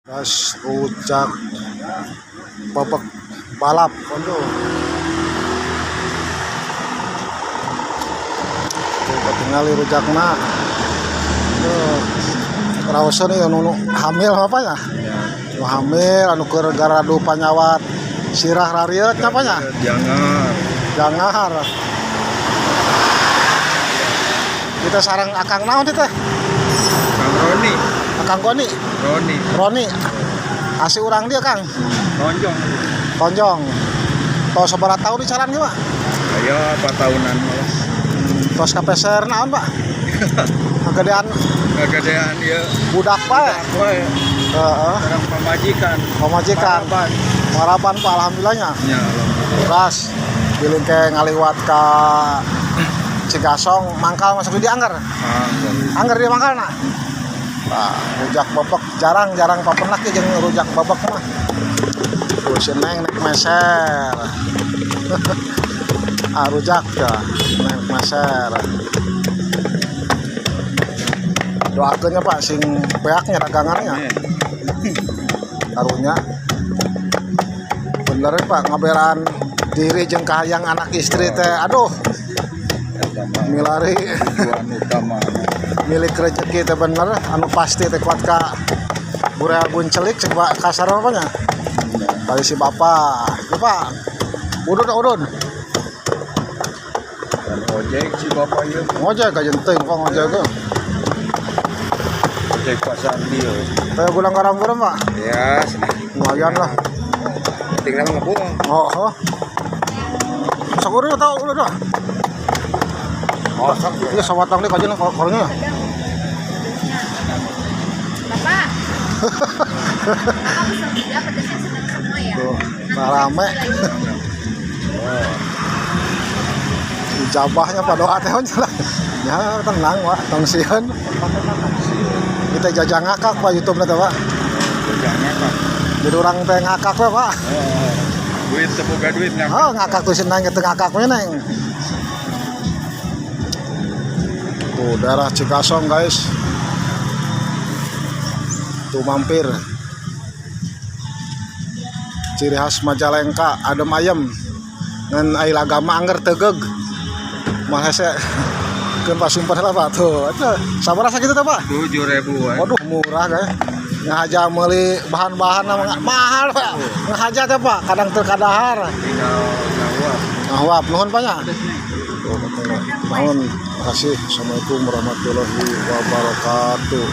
Guys, rujak bebek balap kondo. Tuh ketinggali rujakna. Tuh raoseun ieu nu hamil apa nya? Nu hamil anu keur garadu panyawat sirah rarieut nya apa nya? Jangan. Jangar. Kita sarang akang naon teh? Kang Roni. Akang Goni, Roni. Roni. Asli urang dia Kang, Tonjong. Tonjong. Tos sabaraha tahun di caran ge, Pak? Ayo 4 tahunan malah. Tos kapeser naon, Pak? Kegedean Kegedean dia. Budak, Pak. Wah, Heeh. sekarang pamajikan. Pamajikan. Paraban. Harapan, Pak, alhamdulillahnya. Ya, alhamdulillah. Ras, bilin ke ngaliwat ka Cigasong, mangkal masuk di angker. Ah, Angker dia mangkal nak. Nah, rujak bebek jarang-jarang papenak ya jeung rujak bebek mah. Tuh si Neng naik meser. Ah, rujak ya, naik meser. Doakeunnya Pak sing beaknya dagangannya. Amin. Karunya. Bener ya, Pak, ngaberan diri jeung kahayang anak istri teh. Aduh, Eta mah milari tujuan utama. Milik rezeki teh bener anu pasti teh kuat ka bureal buncelik cek Pak kasar apa nya kali si bapak itu Pak udun udun. Dan ojek si bapak ieu. Ngojek aja teuing Pak, ngojek ge. Ojek pasar dia. Kayak gulang garam garam Pak. Ya, sedikit. Lumayan lah. Tinggal ngebung. Oh. Sok urut tau udah dah. Oh, sok. Iya, sawatang deh kajian kalnya. Bapak. Bapak pesen tiga, pedasnya sedang semua ya. Tuh, nah, rame. Ijabahnya Pak, doa teh lah. Ya tenang Pak, tong sieun. Kita jajang ngakak Pak YouTube teh Pak. Jangan Pak. Jadi orang teh ngakak we Pak. Oh, duit semoga duit nggak. Oh, ngakak tuh senang gitu ngakak we neng. Tuh daerah Cigasong guys. Tuh mampir. Ciri khas Majalengka, adem ayem. Ngan ai lagama angger tegeg. Mah hese keun pasimpan lah Pak tuh. Itu sabaraha sakitu teh Pak? 7.000. Waduh, murah guys. Ngahaja meuli bahan-bahan mahal Pak. Ngahaja teh Pak, kadang teu kadahar. Tinggal jawab. Ngahuap nuhun Pak nya. Tuh, nuhun. Makasih. Assalamualaikum warahmatullahi wabarakatuh.